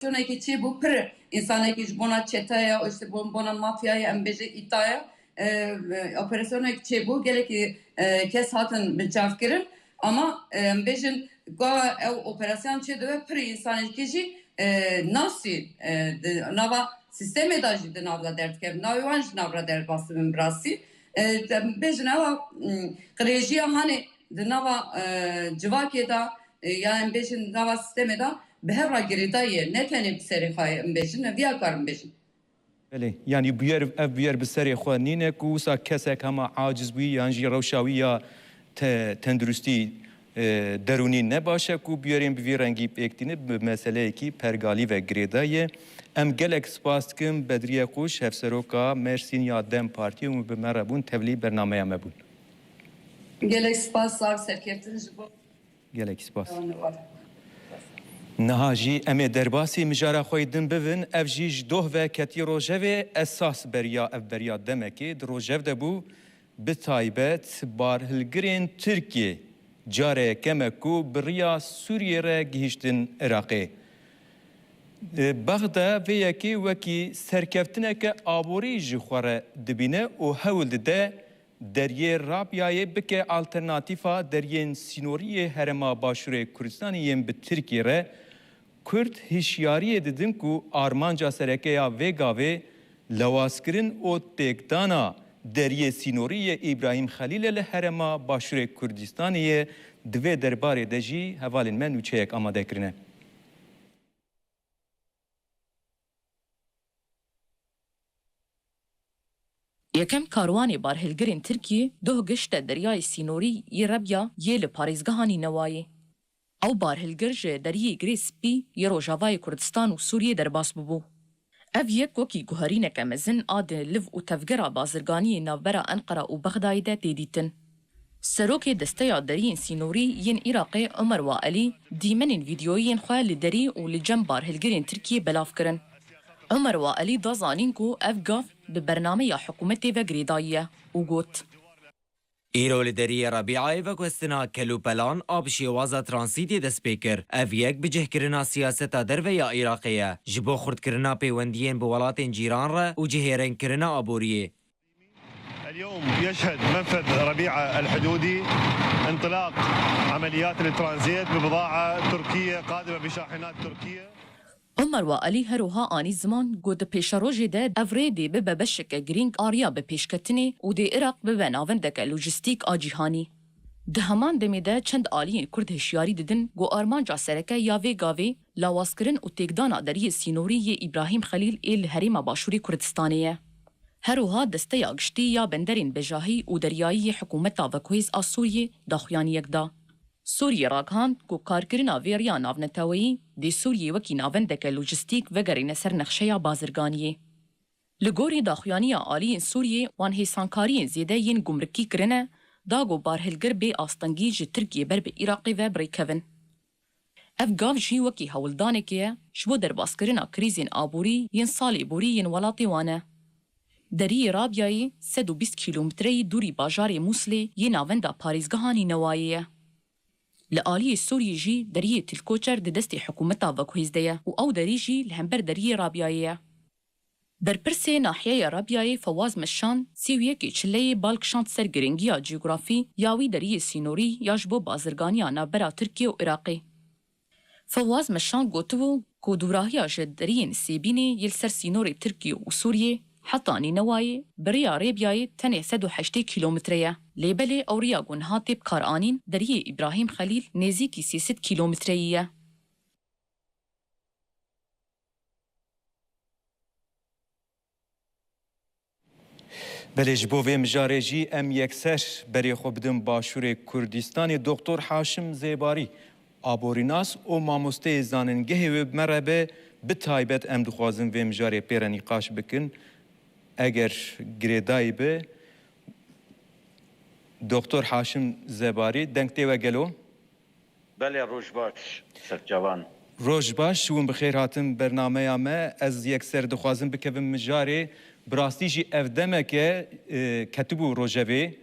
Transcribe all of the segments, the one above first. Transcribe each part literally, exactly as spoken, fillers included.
Operasyonekî çêbû, pir însanekî ji bona çetaya, işte bon-, bona mafyaya, em bêjin îtaya, e, e, operasyonekî çêbû, gelekî, e, kes hatin binçavkirin. Ama, e, em bêjin, ka ew operasyon çêdibe, pir însanekî jî, e, nasî, e, di nava sîstemê de jî di nav de derdikevin, navê wan jî nav re derbas dibin bi rastî. E, em bêjin ewa, m, qirêjiya hanê di nava, e, civakê de, e, ya em bêjin nava sîstemê de bi hev re girêdayî ye, ne tenê bi serê xwe ye, em bêjin, viya karin bêjin. Belê, yanî bûyer, ev bûyer bi serê xwe nîne ku wisa kesek hema aciz bûyî yan jî rewşa wî ya te-, tenduristî, e, derûnî ne baş e ku bûyerên bi vî rengî pêk tînin bi meseleyekî pergalî ve girêdayî ye. Em gelek spas dikin Bedriye Quş, hevseroka Mersîn ya dem Partiyê û bi me re bûn, tevlî bernameya me bûn. Gelek spas, sağ serkeftin ji bo Gelekî spas. Niha jî em ê derbasî mijara xwe yê din bibin. Ev jî ji doh ve ketî rojevê. Esas beriya ev beriya demekê di rojev de bû. Bi taybet barhilgirên Tirkiyê care yekem e ku bi riya Sûriyê re gihîştin Iraqê. Bexda vê yekê wekî serkeftineke aborî ji xwe re dibîne û hewl dide Deriyê Rabyayê bike alternatîfa deriyên sînorî yê Herêma Başûrê Kurdistanê yên bi Tirkiyê re. Kurd hişyariyê didin ku armanca sereke ya vê gavê lawazkirin û têkdana deriyê sînorî yê Îbrahîm Xelîl e li Herêma Başûrê Kurdistanê ye. Di vê derbarê de jî hevalên me nûçeyek amade kirine. Yekem karwanê barhilgirên Tirkiyê doh gişte deryayê sînorî yê Rebya yê li parêzgeha Nînewayê. Ew barhilgir ji deriyê Girê Spî yê rojavayê Kurdistan û Sûriyê derbas bûbû. Ev yek wekî guherîneke mezin a di liv û tevgera bazirganiyê navbera Enqera û Bexdayê de tê dîtin. Serokê Desteya Deriyên Sînorî yên Iraqê Omer Waelî dîmenên vîdeoyî yên xwe li derî û li cem barhilgirên Tirkiyê belav kirin. Omer Waelî da zanîn ku ev gav bi bernameya hikûmetê ve girêdayî ye û got, Îro li deriyê Rebîayê veguhestina kelûpelan a bi şêwaza transîtê dest pê kir. Ev yek bicihkirina siyaseta derve ya Iraqê ye, ji bo xurtkirina pêwendiyên bi welatên cîran re û cihêrînkirina aboriyê. اليوم يشهد منفذ ربيعة الحدودي انطلاق عمليات الترانزيت ببضاعة تركية قادمة بشاحنات تركية. Omer Waelî her wiha anî ziman ku di pêşerojê de ev rê dê bibe beşeke girîng a riya bi pêşketinê û dê Iraq bibe navendeke lojîstîk a cîhanî. Di heman demê de çend aliyên Kurd hişyarî didin ku armanca sereke ya vê gavê lawazkirin û têkdana deriyê sînorî yê Îbrahîm Xelîl ê li Herêma Başûrê Kurdistanê ye. Her wiha Desteya Giştî ya Benderên Bejahî û Deryayî yê Hikûmeta Veguhêz a Sûriyê daxuyaniyek da. Sûriyê ragihand ku karkirina vê riya navneteweyî dê Sûriyê wekî navendeke lojîstîk vegerîne ser nexşeya bazirganiyê. Li gorî daxuyaniya aliyên Sûriyê, wan hêsankariyên zêde yên gumrikî kirine, da ku barhilgir bê astengî ji Tirkiyê ber bi Iraqê ve bi rê kevin. Ev gav jî wekî hewldanekê ye ji bo derbaskirina krîzên aborî yên salê borî yên welatê wan e. Deriyê Rabyayê sed û bîst kîlometreyî dûrî bajarê Mûslê yê navenda parêzgeha Nînewayê ye. Li aliyê Sûriyê jî deriyê Til Koçer di destê hikûmeta Veguhêz de ye û ew derî jî li hember deriyê Rabyayê ye. Berpirsê nahiyeya Rabyayê Fewaz Meşan sî û yekê çileyê bal kişand ser girîngiya cîografî ya wî deriyê sînorî ya ji bo bazirganiya navbera Tirkiye û Iraqê. Fewaz Meşan gotibû ku dûrahiya ji deriyên Sêbînê yê li ser sînorê Tirkiye û Sûriyê heta Nînewayê bi riya Rêbyayê tenê sed û heştê kîlometre ye. Lê belê ew riya ku niha tê bikaranîn deriyê Îbrahîm Xelîl nêzîkî sê sed kîlometreyî ye. Belê, ji bo vê mijarê jî em yekser berê xwe bidin Başûrê Kurdistanê. Doktor Haşim Zêbarî, aborînas û mamosteyê zanîngehê wê bi me re be, bi taybet em dixwazin vê mijarê pê re nîqaş bikin. Eger girêdayî be, Doktor Haşim Zebarî, deng tê we gelo? Belê, roj baş, Serçavan. Roj baş, hûn bi xêr hatin bernameya me. Ez yekser dixwazim bikevim mijarê. Bi rastî jî ev demeke, e, ketibû rojevê,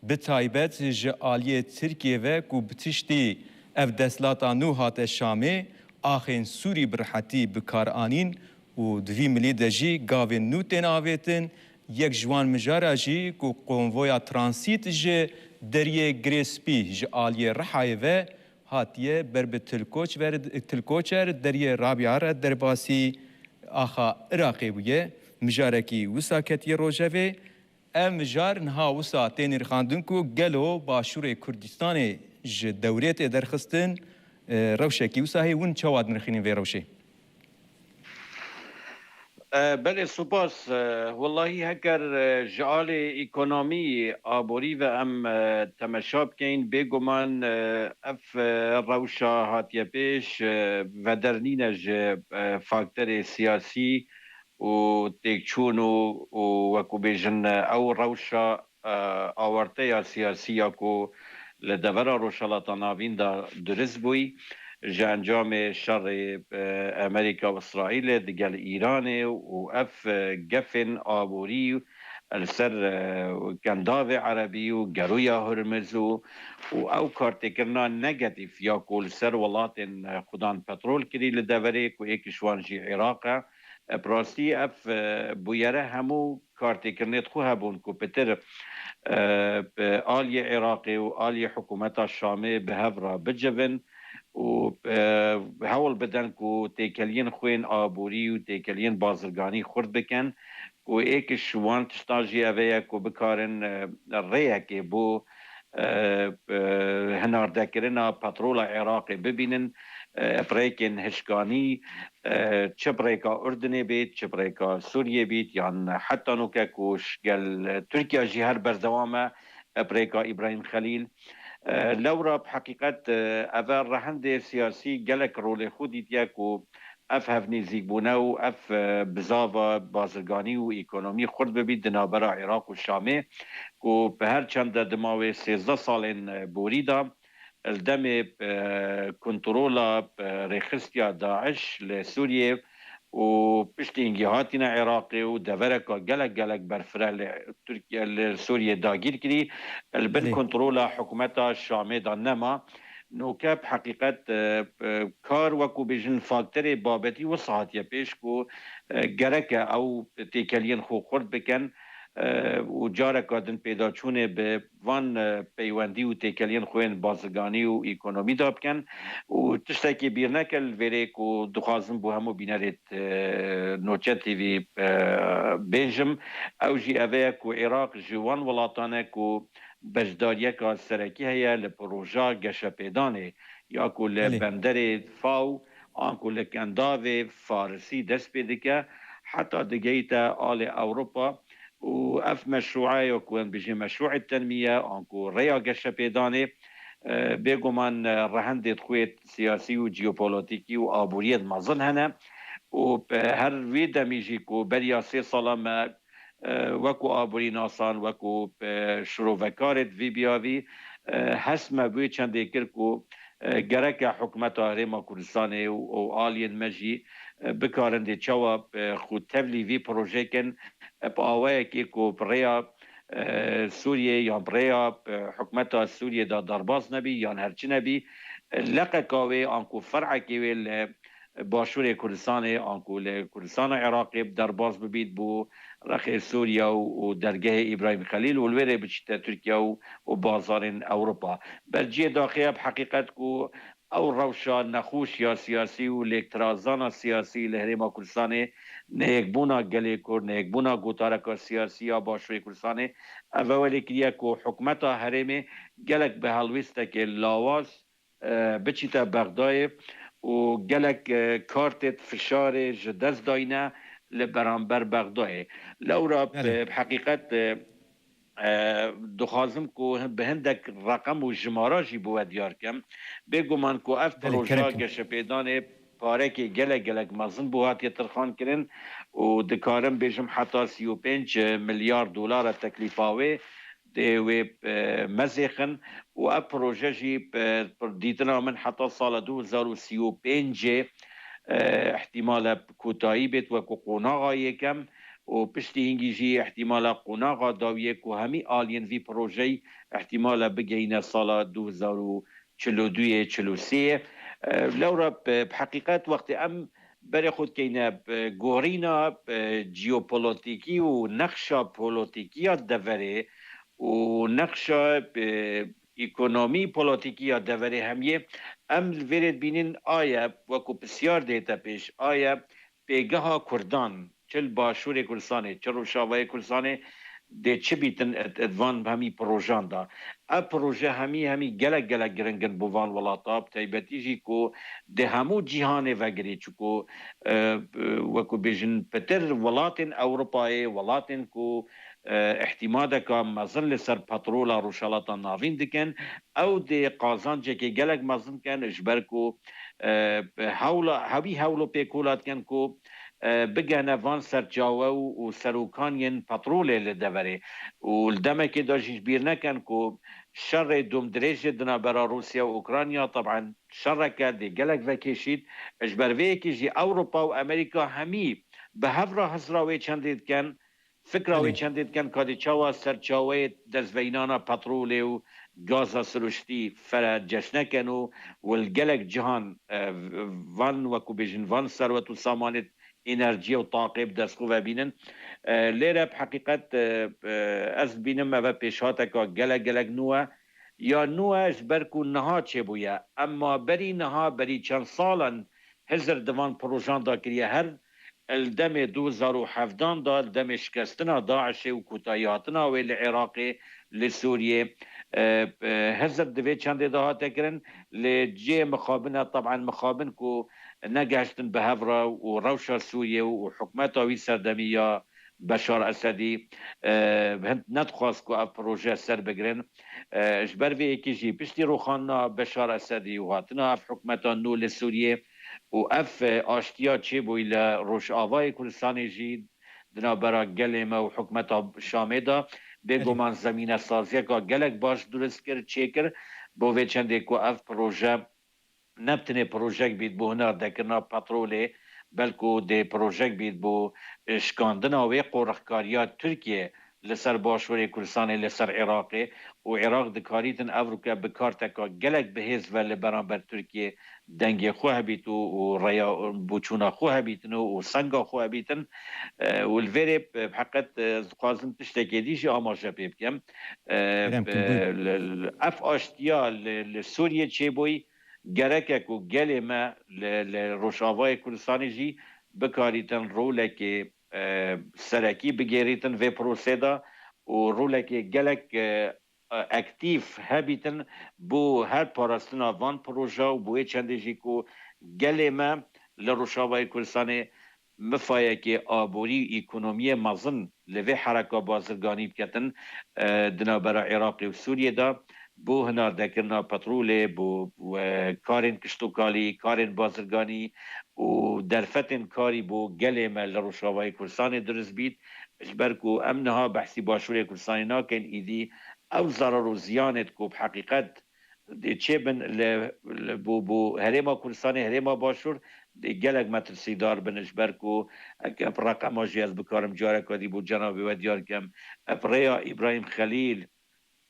bi taybet ji aliyê Tirkiyê ve ku bi tiştî ev desthilata nû hate Şamê Axên Sûrî bi rihetî bi kar anîn û di vî milî de jî gavên nû tên avêtin. Yek ji wan mijara jî ku konvoya transît ji deriyê Girê Spî ji aliyê Rihayê ve hatiye ber bi Til Koçver, Til Koçer deriyê Rabia re derbasî axa Iraqê bûye. Mijarekî wisa ketiye rojevê. Ev mijar niha wisa tê nirxandin ku gelo Başûrê Kurdistanê ji dewrê tê derxistin, e, rewşekî wisa heye, hûn çawa dinirxînin vê rewşê? E, belê, spas. E, wellahî heker, e, ji alê ekonomî, aborî ve em, e, temeşa bikeyn, bêguman, e, ev, e, rewşa hatiye pêş, e, veder nîne ji, e, fakterê siyasî û têkçûn û, û wekû bêjin, e, ew rewşa, e, awerteya siyasî ya ku li devera Rojhilata Navîn de durist bûyî, ji encamê şerê, e, Amerîka û Îsraîlê digel Îranê û ev, e, gefên aborî li ser, e, Kendavê Erebî û Geroya Hurmiz û, û ew kartêkirina negatîf ya ku li ser welatên, e, xudan petrol kirî li deverê ku êk ji wan jî Iraq e. E, bi rastî ev, e, bûyere hemû kartêkirinê xwe hebûn ku pitir, e, bi aliyê Iraqê û aliyê hikûmeta Şamê bi hev re bicivin û, e, hewl bidin ku têkeliyên xwên aborî û têkeliyên bazirganî xurt bikin, ku êk ji wan tiştan jî ev ye ku bikarin, e, rêyekê bo, e, e, hinardekirina petrola Iraqê bibînin, e, bi rêkên hişkanî, e, çi bi rêka Urdunê bêt, çi bi rêka Sûriyê bît, yan heta nûke ku ji gel Tirkiye jî her berdewam e, e, bi rêka Îbrahîm Xelîl. E, lewra bi heqîqet, e, ev e rehendê siyasî gelek rolê xwe dîtiye ku ev hevnêzîkbûne û ev, e, bizava bazirganî û ekonomî xurt bibît di navbera Iraq û Şamê, ku bi her çend de di mawê sêzdeh salên, e, borî de, li demê, e, kontrola, e, rêxistiya DAIŞ li Sûriyê û piştî hingî hatine Iraqê û devereka gelek gelek berfireh li Tirkiye, li Sûriyê dagîr kirî, li bin Belê. kontrola hikûmeta Şamê de nema. Nûke bi heqîqet, e, e, kar wekû bêjin fakterê babetî wisa hatiye pêş ku, e, gereke ew têkeliyên xwe xurt bikin, e, û careka din pêdaçûnê bi van, e, peywendî û têkeliyên xwe yên bazirganî û ekonomî de bikin. Û tiştekî bîr neke li vêrê ku dixwazim bo hemû bînerê, e, Noçe T V, e, bêjim, ew jî ev e ku Iraq ji wan welatan e ku beşdariyeka serekî heye li proja geşepêdanê, ya ku li Belê. benderê Faw an ku li Kendavê Farisî dest pê dike, heta digehîte alê Ewropa û ev meşrûe ya ku em bijî meşrûê tenmî ye, an ku rêya geşepêdanê, e, bêguman, e, rehendê xwê siyasî û jeopolotîkî û aboriyê mezin hene û bi her wî demî jî ku beriya sê sala me, e, wekû aborînasan, wekû, e, şirovekarê di vî biyavî, e, hest me bi wê çendê kir ku, e, gereke hikûmeta Herêma Kurdistanê û, û aliyên me jî, e, bikarin dê çawa, e, xwe tevlî vî projê kin, e, bi awayekê ku bi rêya, e, Sûriyê yan bi rêya, e, hikûmeta Sûriyê de derbas nebî yan herçi nebî, e, leqeka wê an ku fer'ekê wê li Başûrê Kurdistanê, anku li Kurdistana Iraqê derbas bibît bo rexê Sûriye û, û dergehê Îbrahîm Xelîl û li wê rê biçîte Tirkiye û, û bazarên Ewropa. Ber cihê daxê ye bi heqîqet ku ew rewşa nexweş ya siyasî û lêktirazana siyasî li Herêma Kurdistanê, neyekbûna gelê Kurd, neyekbûna gotareka siyasî ya Başûrê Kurdistanê, ev welê kiriye ku hikûmeta herêmê gelek bi helwêstekê lawaz e, biçîte Bexdayê û gelek, e, kartê fişarê ji dest dayne li beramber Bexdayê. Lewra, Belê. e, bi heqîqet, e, e, dixwazim ku bi hindek reqem û jimara jî bi we diyar kim. Bêguman ku ev Belê, proja kerem. geşepêdanê parekê gelek gelek mezin bû hatiye tirxan kirin û dikarim bêjim heta sî û pênc milyar dolar e teklîfa wê. dê wê, e, mezêxin û ev proje jî, e, dîtina min heta sala du hezar û sî û pêncê, e, ihtimale kotayî bêt wekû qonaxa yekem û piştî hingî jî ihtimale qonaxa dawiyê ku hemî aliyên vî projeyî ihtimale bigehîne sala du hezar û çil û duyê, çil û sêyê. E, lewra bi, bi heqîqet wextê em berê xwe dikeyne bi gorîna, bi jeopolotîkî û nexşa polotîkî ya deverê û nexşa, bi, ekonomî polotîkî ya deverê hemiyê, em li vêrê dibînin aye, wekû pisyar dihête pêş, aye pêgeha Kurdan, çi li Başûrê Kurdistanê, çi Rojavayê Kurdistanê, dê çi bîtin et, et van hemî projan da. Ev proje hemî, hemî gelek, gelek giring in bo van welata, bi taybetî jî ku di hemû cîhanê vegirî, çiku, e, e, wekû bêjin, pitir welatên Ewropayê, welatên ku, e, îhtîmadeka mezin li ser petrola Rojhilata Navîn dikin, ew dê qazancekê gelek mezin ken, ji ber ku, e, hewla, hewî hewlo pêkola dikin ku, e, bigehne van serçawe û, û serokan yên petrolê li deverê. Û li demekê de jî ji bîr nekin ku şerê domdirêjê di navbera Rûsya û Ukrayna, teb'en şereke dê gelek vekêşît. Ji ber vê yekê jî Ewropa û Amerîka hemî bi hev re hizra wê çendê dikin, fikra wê Belê. çendê dikin, ka dê çawa serçaweyê destveynana petrolê û gaza siruştî fere ceş nekin û û li gelek cihan, e, van, wekû bêjin, van serwet û samanê enerjiyê û taqê bi dest xwe ve bînin. E, lêre bi heqîqet, e, e, ez dibînim eve pêşhateka gelek, gelek nû e. Ya nû e ji ber ku niha çêbûye. Emma berî niha, berî çend salan hizir di van projan da kiriye. Her li demê du hezar û hevdan da, li demê şikestina DAIŞê û kotayihatina wê li Iraqê, li Sûriyê, e, e, hizir di vê çendê de hate kirin. Lê cihê mixabin e, teb'en mixabin ku negehiştin bi hev re û rewşa Sûriyê û hikûmeta wî serdemî ya Beşar Esedî, e, hind nedixwast ku ev proje ser bigirin. E, ji ber vê yekê jî piştî rûxandina Beşar Esedî û hatina ev hikûmeta nû li Sûriyê û ev, e, aştiya çêbûyî li Rojavayê Kurdistanê jî di navbera gelê me û hikûmeta Şamê de, bêguman zemînesaziyeka gelek baş durist kir, çêkir. Bo vê çendê ku ev proje ne bi tenê projek bît bo hinardekirina petrolê, belku dê projek bît bo, e, şikandina wê qorixkariya Tirkiye li ser Başûrê Kurdistanê, li ser Iraqê û Iraq dikarîtin ev rûke bi karteka gelek bihêz ve li beramber Tirkiye dengê xwe hebît û, û rêya boçûna xwe hebîtin û, û senga xwe hebîtin. E, û li vêrê, e, bi heqet, e, ez dixwazim tiştekê dî jî amaje pê bikim. E, Kerem kin, buyurun. Li, li, ev aştiya li, li Sûriyê çêbûyî, gereke ku gelê me li, li Rojavayê Kurdistanê jî bikarîtin rolekê, e, serekî bigêrîtin vê prosê de û rolekê gelek, e, e, aktîf hebîtin bo her parastina van proje û bo wê çendê jî ku gelê me li Rojavayê Kurdistanê mifayekê aborî û ekonomiyê mezin li vê hereka bazirganî biketin, e, di navbera Iraqê û Sûriyê de, bo hinardekirina petrolê, bo, e, karên kiştokalî, karên bazirganî û derfetên karî bo gelê me li Rojavayê Kurdistanê dirust bît, ji ber ku em niha behsî Başûrê Kurdistanê nakin, îdî ew zerar û ziyanê ku bi heqîqet dê çêbin li, li, bo, bo Herêma Kurdistanê, Herêma Başûr dê gelek metirsîdar bin, ji ber ku eke ev reqema jî ez bikarim careka dî bo cenabê we diyar kim, ev rêya Îbrahîm Xelîl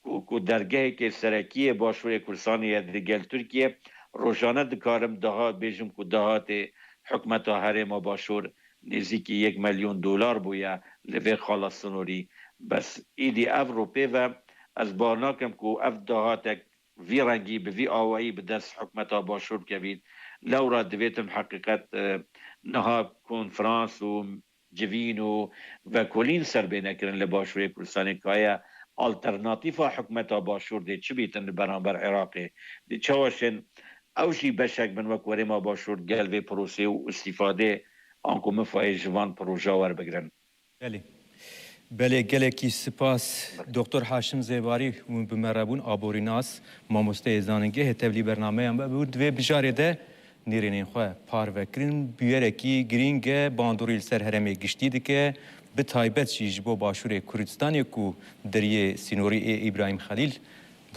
ku, ku dergehekê serekî yê Başûrê Kurdistanê ye digel Tirkiye, rojane dikarim dahat bêjim ku dahatê hikûmeta Herêma Başûr nêzîkî yek milyon dolar bûye li vê xala sinorî. Bes îdî ev ro pê ve ez bawer nakim ku ev dahatek vî rengî, bi vî awayî bi dest hikûmeta Başûr kevît. Lewra divêtim heqîqet, e, niha konferans û civîn û vekolîn ser bêne kirin li Başûrê Kurdistanê, ka ye alternatîfa hikûmeta Başûr dê çi bîtin li beramber Iraqê? Dê çawa şên ew jî beşek bin wek Herêma Başûr gel vê prosê û îstîfadê anku mifayê ji van proja werbigirin? Belê. Belê, gelekî spas. Doktor Haşim Zêbarî hûn bi me re bûn, aborînas, mamosteyê zanîngehê, tevlî bernameya me bû. Di vê mijarê de nêrînên xwe parve kirin. Bûyerekî girîng e, bandorî li ser herêmê giştî dike, bi taybet jî ji bo Başûrê Kurdistanê ku deriyê sînorî ê Îbrahîm Xelîl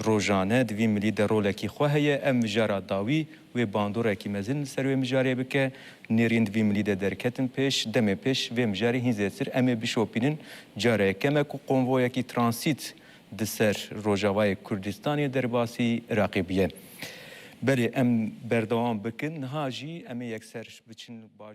rojane di vî milî de rolekî xwe heye. Ev mijara dawî wê bandorekî mezin li ser wê mijarê bike. Nêrîn di vî milî de derketin pêş, demê pêş vê mijarê hîn zêdetir em ê bişopînin. Cara yekem e ku konvoyekî transît di ser Rojavayê Kurdistanê derbasî Iraqê bûye. Belê, em berdewam bikin. Niha jî em ê yekser biçin bajar.